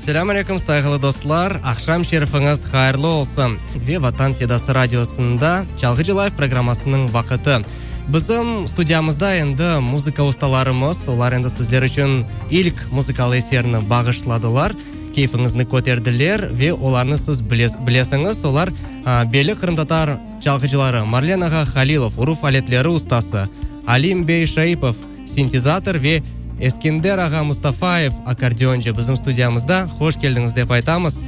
Selâm aleyküm, sayğılı dostlar! Aqşam şerifiñiz hayırlı olsun! Ve Vatan Sedası radiosında Çalğıcı Live programmasınıñ vaqıtı. Bizim studiyamızda endi muzıka ustalarımız, olar endi sizler içün ilk muzıkalı eserni bağışladılar, keyfiñizni köterdiler ve olarnı siz bilesiñiz, olar belli qırımtatar çalğıcıları Marlen ağa Halilov, uruv aletleri ustası, Alim bey Şaipov, Sintezator ve Eskender ağa Mustafayev, akkordeoncı, bizim studiyamızda. Hoş keldiñiz dep aytamız.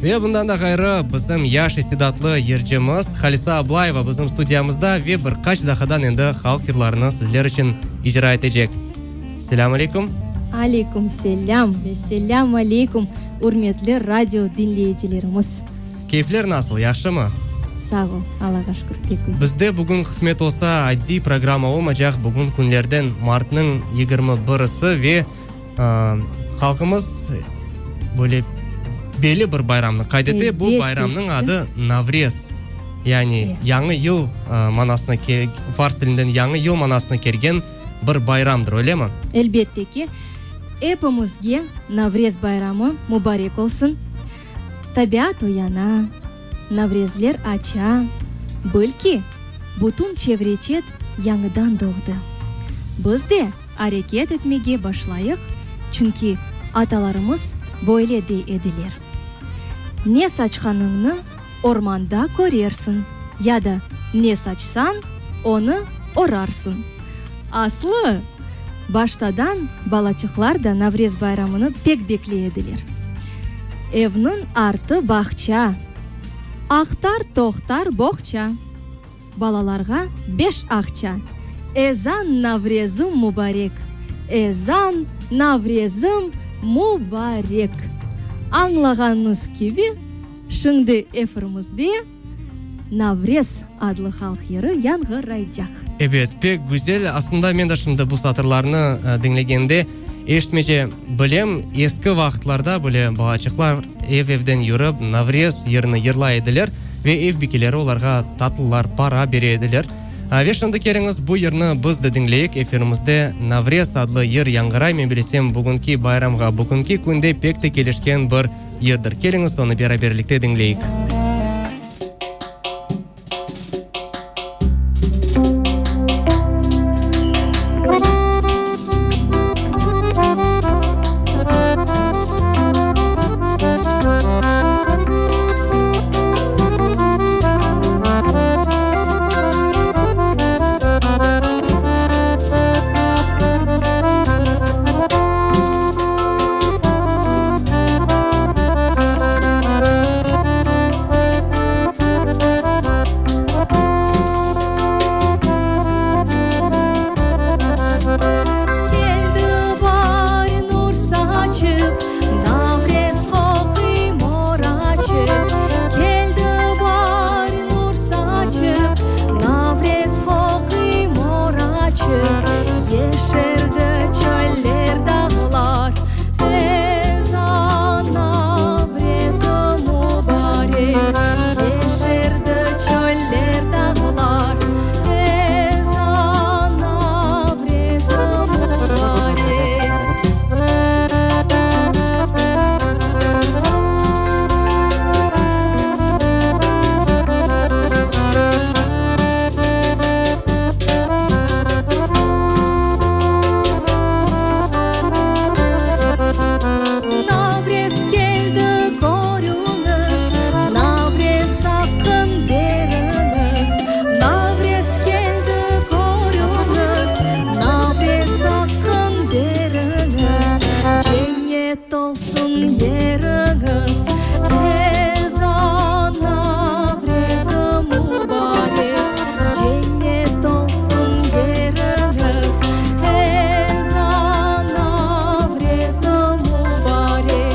Ve bundan da ğayrı, bizim yaş istidatlı yırcımız Halisa Ablayeva bizim studiyamızda ve bir qaç daqadan endi halq yırlarını sizler içün icra etecek. Selâm aleyküm. Aleyküm selâm ve selâm aleyküm, ürmetli radio diñleyicilerimiz. Keyfler nasıl, yahşımı? Sağ ol, Allağa şükür, pek güzel. Bizde bugün qısmet olsa adiy programma olmacaq, bugün künlerden martnıñ yigirmi birisi ve halqımız böyle belli bir bayramnı qayd ete, bu bayramnıñ adı Navrez, yani yañı yıl manasına, fars tilinden yañı yıl manasına kelgen bir bayramdır, öylemi? Elbette ki, epimizge Navrez bayramı mubarek olsun! Tabiat uyana, navrezler aça, bil ki, bütün çevre-çet yañıdan doğdı. Biz de areket etmege başlayıq, çünki atalarımız böyle dey ediler, Ne saçqanıñnı ormanda körersiñ ya da ne saçsañ, onı orarsıñ. Aslı, baştadan balaçıqlar da Navrez bayramını pek bekley ediler. Evniñ artı bağça, aqtar-toqtar boğça, balalarğa beş aqça, Ezan Navrezim mubarek, ezan Navrezim mubarek! Añlağanıñız kibi, şimdi efirimizde Navrez adlı halq yırı yañğıraycaq. Ebet, pek güzel. Aslında men de şimdi bu satırlarnı diñlegende eşitmece bilem, eski vaqıtlarda böyle balaçıqlar ev-evden yürip Navrez yırını yırlay ediler ve ev bikeleri olarğa tatlılar, para bere ediler. Ve şimdi keliñiz bu yırnı biz de diñleyik, efirimizde Navrez adlı yır yañğıray, men bilesem bugünki bayramğa, bugünki künde pek te kelişken bir Yırdır. Keliñiz onı beraberlikte diñleyik. Keldi baar nur saçıp, Navrez qoquy mor açıp. Keldi baar nur saçıp, Navrez qoquy mor açıp. Yeşerdi çöller, dağlar, Ezan Navrez mubarek. Yeşerdi çöller, dağlar, Ezan Navrez mubarek. Navrez keldi, körüñiz, Navrez aqqın beriñiz. Navrez keldi, körüñiz, Navrez aqqın beriñiz. Cennet olsun yeriñiz, Ezan Navrez mubarek. Cennet olsun yeriñiz, Ezan Navrez mubarek.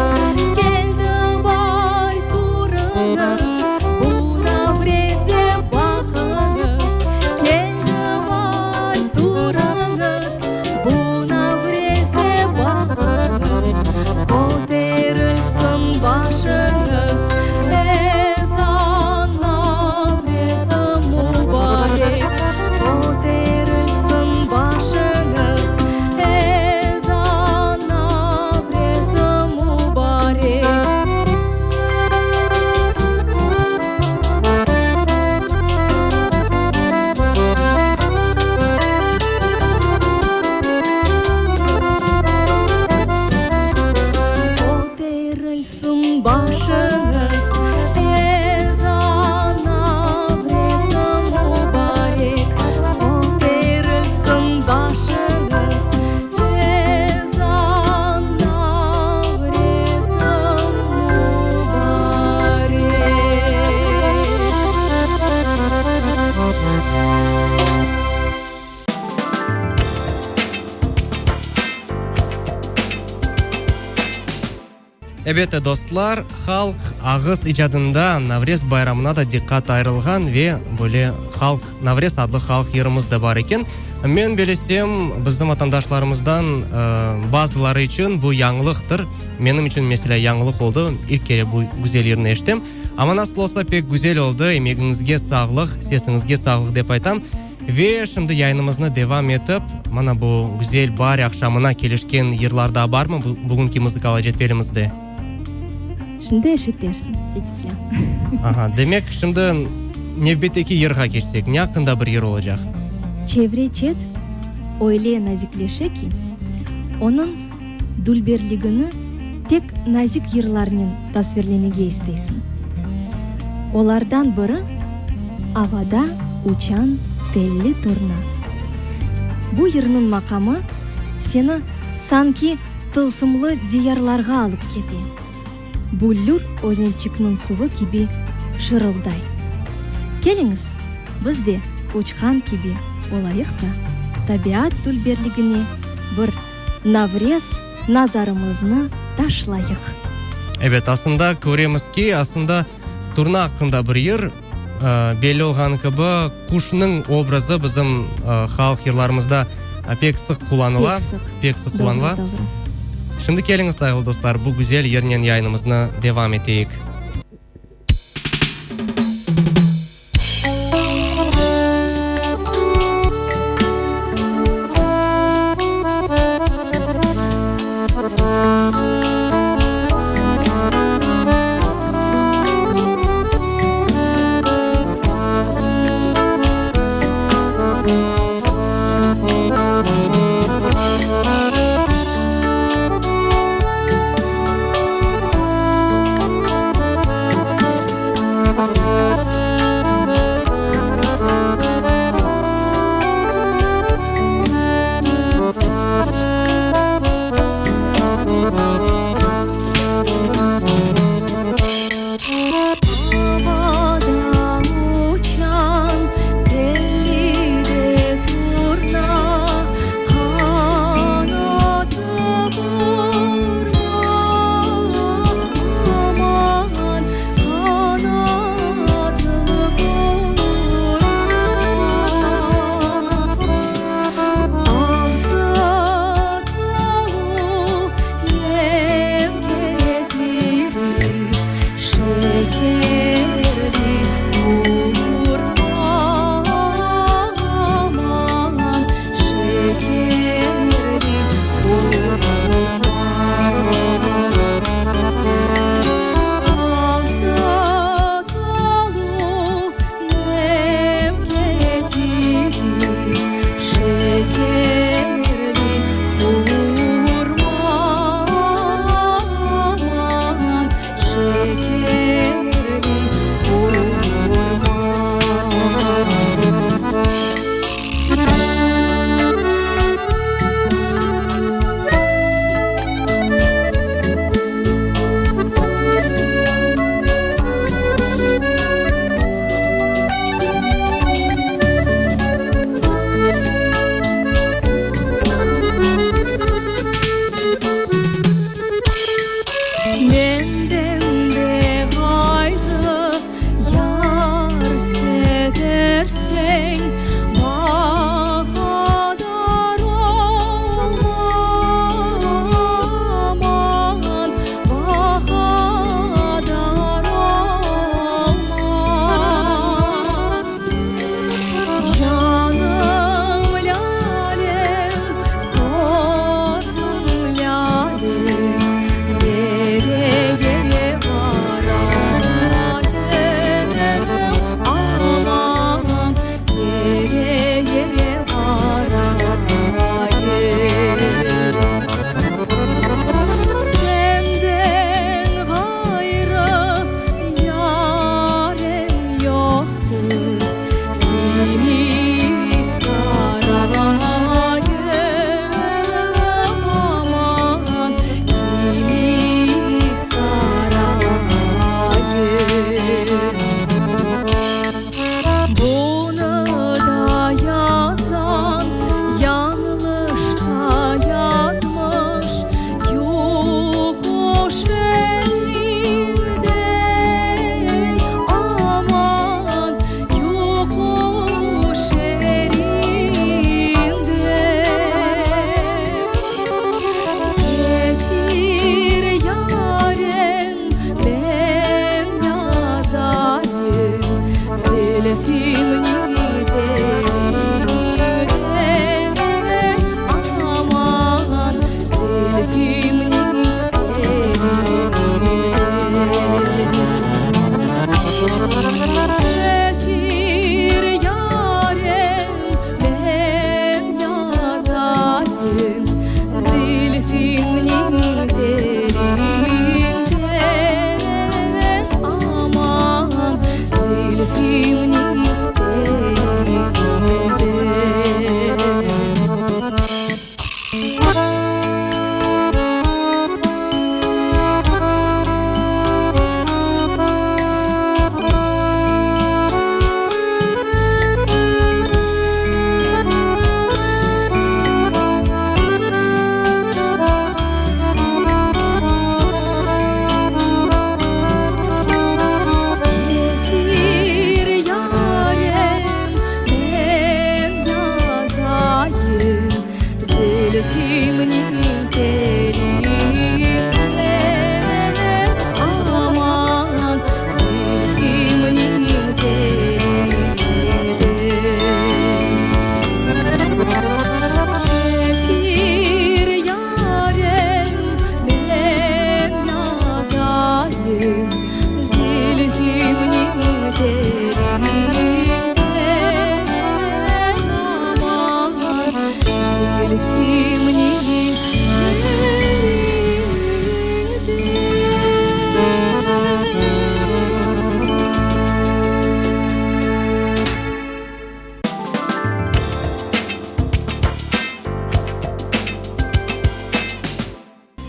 Keldi baar, turıñız, Bu Navreze baqıñız. Keldi baar, turıñız, Bu Navreze baqıñız. Köterilsin başıñız. Ebette, dostlar, halq ağız icadında Navrez bayramına da diqqat ayırılğan ve böyle halq Navrez adlı halq yırımız da bar eken. Men bilesem, bizim vatandaşlarımızdan bazıları içün bu yañılıqtır. Menim içün, meselâ, yañılıq oldı, ilk kere bu güzel yırnı eşitem. Amma nasıl olsa pek güzel oldı, emegiñizge sağlıq, sesiñizge sağlıq dep aytam. Ve şimdi yayınımıznı devam etip, mana bu güzel baar aqşamına kelişken yırlar daa barmı bugünki muzıkalı cedvelimizde? Şimdi eşitersiñ, Fetislâm. Aha, demek, şimdi nevbetteki yırğa keçsek, ne aqqında bir yır olacaq? Çevre-çet öyle nazikleşe ki, onıñ dülberligini tek nazik yırlarnen tasvirlemege isteysiñ. Olardan biri, Avada uçan telli turna. Bu yırnıñ maqamı seni sanki tılsımlı diyarlarğa alıp kete, büllür özençikniñ suvı kibi şırılday. Keliñiz, biz de uçqan kibi olayıq da, tabiat dülberligine bir Navrez nazarımıznı taşlayıq. Ebet, aslında köremiz ki, aslında turna aqqında bir yır, belli olğanı kibi, quşnıñ obrazı bizim halq yırlarımızda pek sıq qullanıla. Pek sıq. Pek sıq qullanıla. Doğru, doğru. Şimdi keliñiz, sayğılı dostlar, bu güzel yırnen yayınımıznı devam eteyik.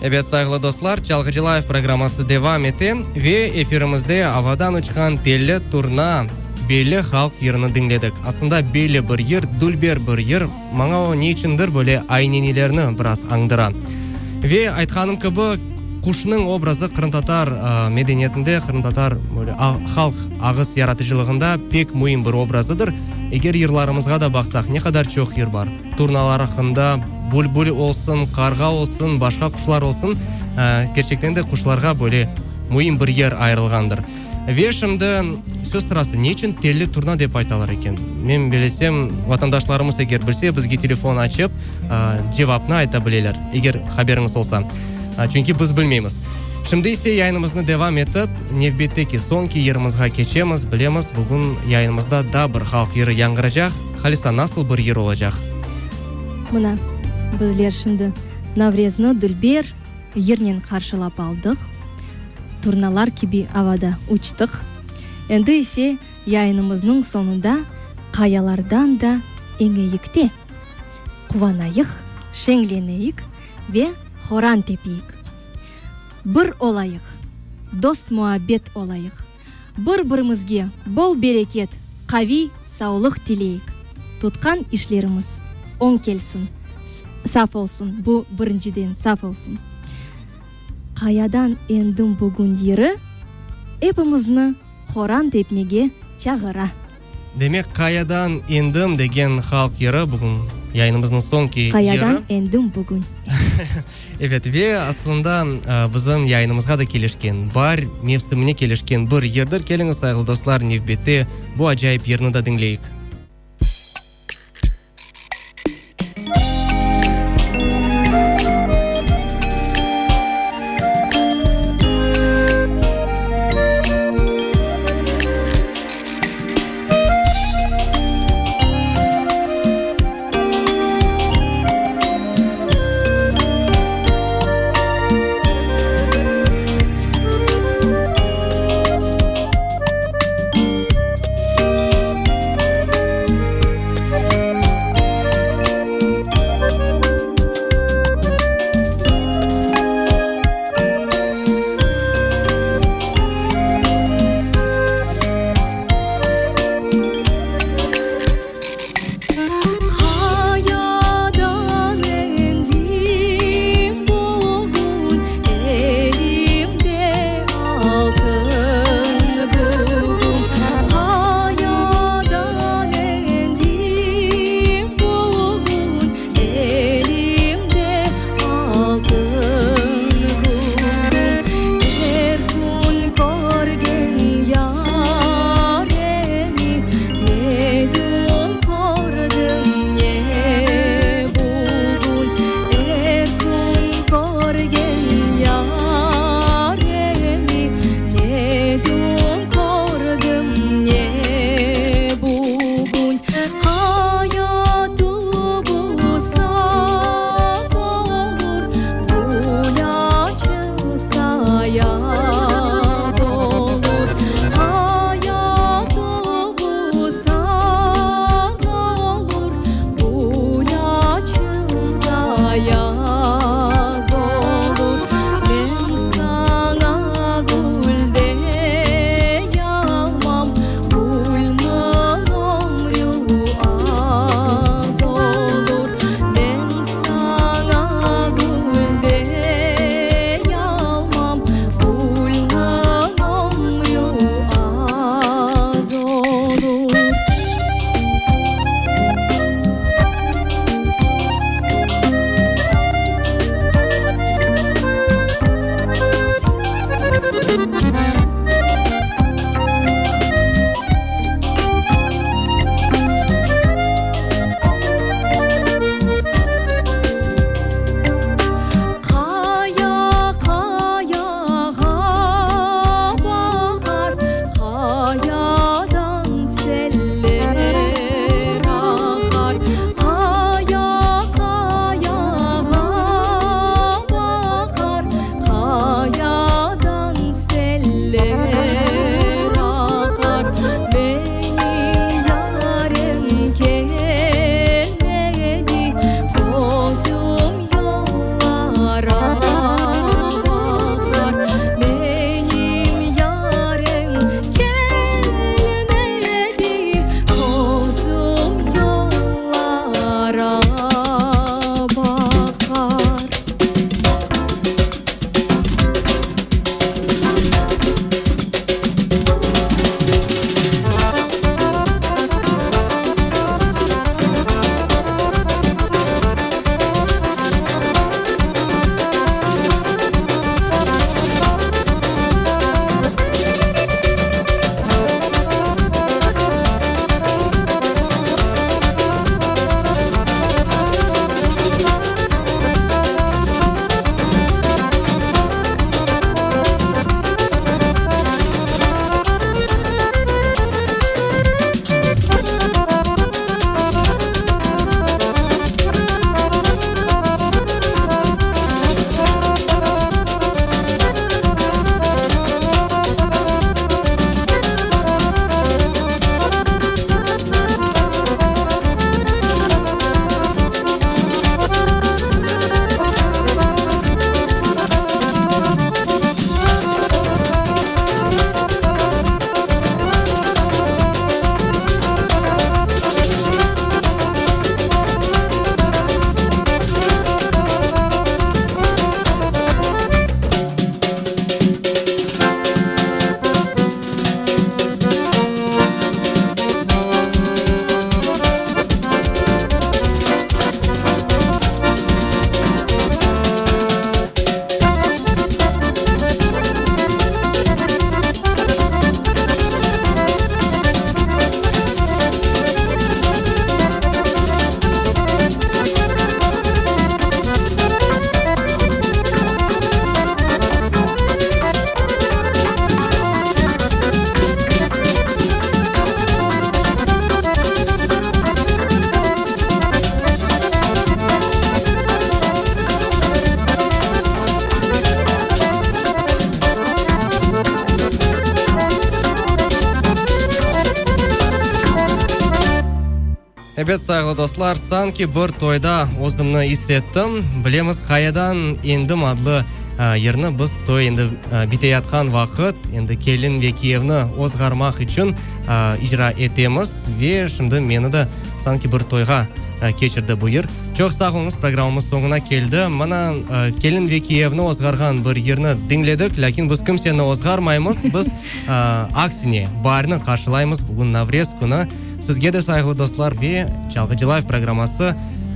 Ebet, sayğılı dostlar, Çalğıcı Live programması devam ete ve efirimizde Avadan uçqan telli turna belli halq yırını diñledik. Aslında belli bir yır, dülber bir yır. Maña o ne içündir böyle aynenilerni biraz añdıra. Ve aytqanım kibi, quşnıñ obrazı qırımtatar medeniyetinde, qırımtatar böyle halq ağız yaratıcılığında pek müim bir obrazıdır. Eger yırlarımızğa da baqsaq, ne qadar çoq yır bar. Turnalar aqqında, bülbül olsun, qarğa olsun, başqa quşlar olsun, kerçekten de quşlarğa böyle müim bir yer ayırılğandır. Ve şimdi söz sırası, ne içün telli turna dep aytalar eken? Men bilesem, vatandaşlarımız eger bilse, bizge telefon açıp, cevapnı ayta bileler, eger haberiñiz olsa. Çünki biz bilmeymiz. Şimdi ise yayınımıznı devam etip, nevbetteki soñki yırımızğa keçemiz. Bilemiz, bugün yayınımızda daa bir halq yırı yañğıracaq. Halisa, nasıl bir yır olacaq? Mına, bizler şimdi Navrezni dülber yırnen qarşılap aldıq, turnalar kibi avada uçtıq. Endi ise yayınımıznıñ soñunda qayalardan da eñeyik de, quvanayıq, şeñleneyik ve horan tepeyik. Bir olayıq, dost-muabbet olayıq. Bir-birimizge bol bereket, qaviy savlıq tileyik. Tutqan işlerimiz oñ kelsin, saf olsun, bu birinciden, saf olsun. Qayadan endim bugün yırı epimizni horan tepmege çağıra. Demek, Qayadan endim degen halq yırı bugün yayınımıznıñ soñki yırı. Qayadan endim bugün. Evet, ve aslında bizim yayınımızğa da kelişken, baar mevsimine kelişken bir yırdır. Keliñiz, sayğılı dostlar, nevbette bu acayip yırnı da diñleyik. Ebet, sayğılı dostlar, sanki bir toyda özümni is ettim. Bilemiz, Qayadan endim adlı yırnı biz toy endi biteyatqan vaqıt, endi kelin ve kiyevni ozğarmaq içün icra etemiz. Ve şimdi meni de sanki bir toyğa keçirdi bu yır. Çoq sağ oluñız, programmamız soñuna keldi. Mana, kelin ve kiyevni ozğarğan bir yırnı diñledik, lâkin biz kimseni ozğarmaymız, biz, aksine, baarni qarşılaymız. Bugün Navrez künü. Sizge de, sayğılı dostlar, ve Çalğıcı Live programması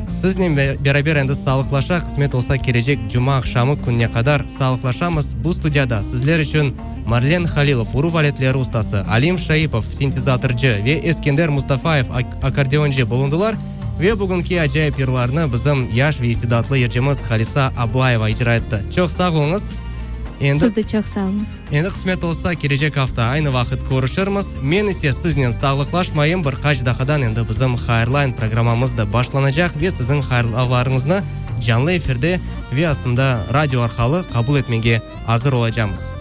siznen beraber endi sağlıqlaşa, qısmet olsa, kelecek cuma aqşamı kününe qadar sağlıqlaşamız. Bu studiyada sizler içün Marlen Halilov, uruv aletleri ustası, Alim Şaipov, sintezatorcı, ve Eskender Mustafayev, akkordeoncı, bulundılar. Ve bugünki acayip yırlarnı bizim yaş ve istidatlı yırcımız Halisa Ablayeva icra etti. Çoq sağ oluñız. Endi. Siz de çoq sağ oluñız. Endi qısmet olsa, kelecek afta aynı vaqıt körüşirmiz. Men ise siznen sağlıqlaşmayım, bir qaç daqadan endi bizim Hayırlayın programmamız da başlanacaq ve siziñ hayırlavlarıñıznı canlı efirde ve aslında radio arqalı qabul etmege azır olacamız.